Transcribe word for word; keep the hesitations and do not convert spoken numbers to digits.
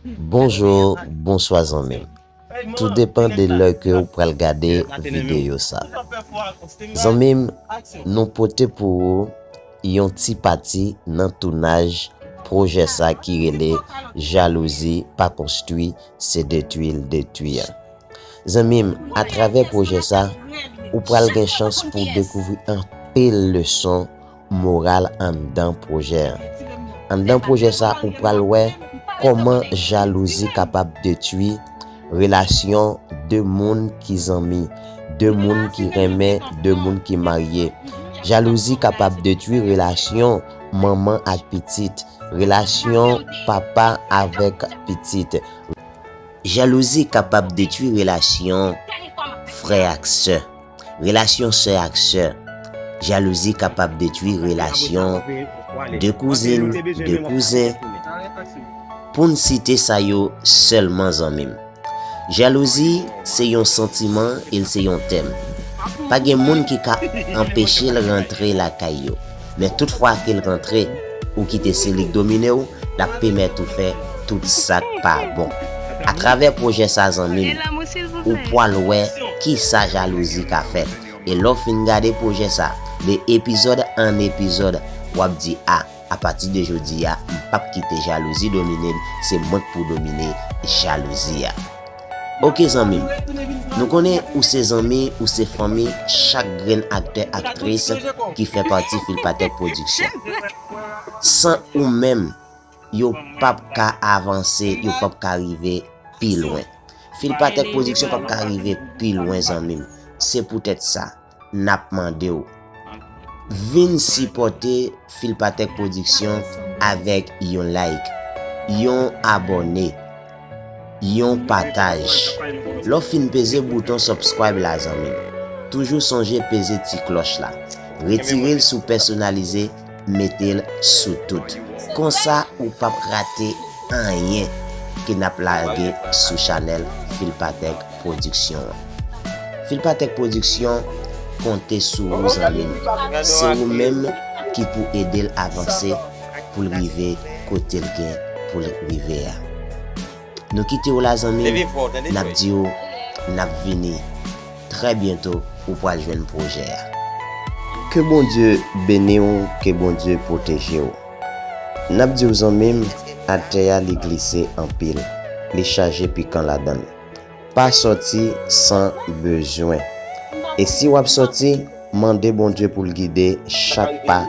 Bonjou, bonswa zanmi m. Tou depann de lè ke w pral gade videyo sa. Zanmi m, nou pote pou ou yon ti pati nan tounaj pwojè sa ki rele Jalouzi pa konstwi, se detwi l detwi a. Zanmi m, atravè pwojè sa, ou pral gen chans pou w dekouvri anpil leson moral anndan pwojè a. Anndan pwojè sa, ou pral wè kòman jalouzi kapab detwi relasyon de moun ki zanmi, de moun ki renmen, de moun ki marye. Jalouzi kapab detwi relasyon manman ak pitit, relasyon papa avèk pitit. Jalouzi kapab detwi relasyon frè ak sè, relasyon sè ak sè. Jalouzi kapab detwi relasyon de kouzin, de kouzen. Pou n site sa yo sèlman, zanmi m. Jalouzi se yon santiman e l se yon tèm. Pa gen moun ki ka anpeche l rantre lakay yo. Men tout fwa ke l rantre, ou kite se li k domine w, l ap pèmèt ou fè tout sa k pa bon. Atravè pwojè sa, zanmi m, ou pwal wè kisa jalouzi ka fè. E lè w fin gade pwojè sa, de epizòd an epizòd, w ap di, a, apati de jodi a, m p ap kite jalouzi domine m, se mwen k pou domine jalouzi a. Oke zanmi m, nou konnen ou se zanmi, ou se fanmi chak grenn aktè, aktris ki fè pati Filpatèk Pwodiksyon. San ou menm, yo p ap ka avanse, yo p ap ka rive pi lwen. Filpatèk Pwodiksyon p ap ka rive pi lwen, zanmi m. Se poutèt sa, n ap mande w, vin sipòte Filpatèk Pwodiksyon avèk yon like, yon abòne, yon pataj. Lè w fin peze bouton subscribe la, zanmi m, toujou sonje peze ti klòch la. Retire l sou pèsonalize, mete l sou tout. Konsa, ou p ap rate anyen ke n ap lage sou chanèl Filpatèk Pwodiksyon an. Filpatèk Pwodiksyon konte sou ou, zanmi m. Se ou menm ki pou ede l avanse pou l rive kote l gen pou l rive a. Nou kite w la, zanmi m. N ap di w, n ap vini trè byento, ou pral jwenn pwojè a. Ke Bondye beni w, ke Bondye pwoteje w. N ap di w, zanmi m, atè a li glise anpil, li chaje pikan ladan l. Pa sòti san bezwen. E si w ap sòti, mande Bondye pou l gide chak pa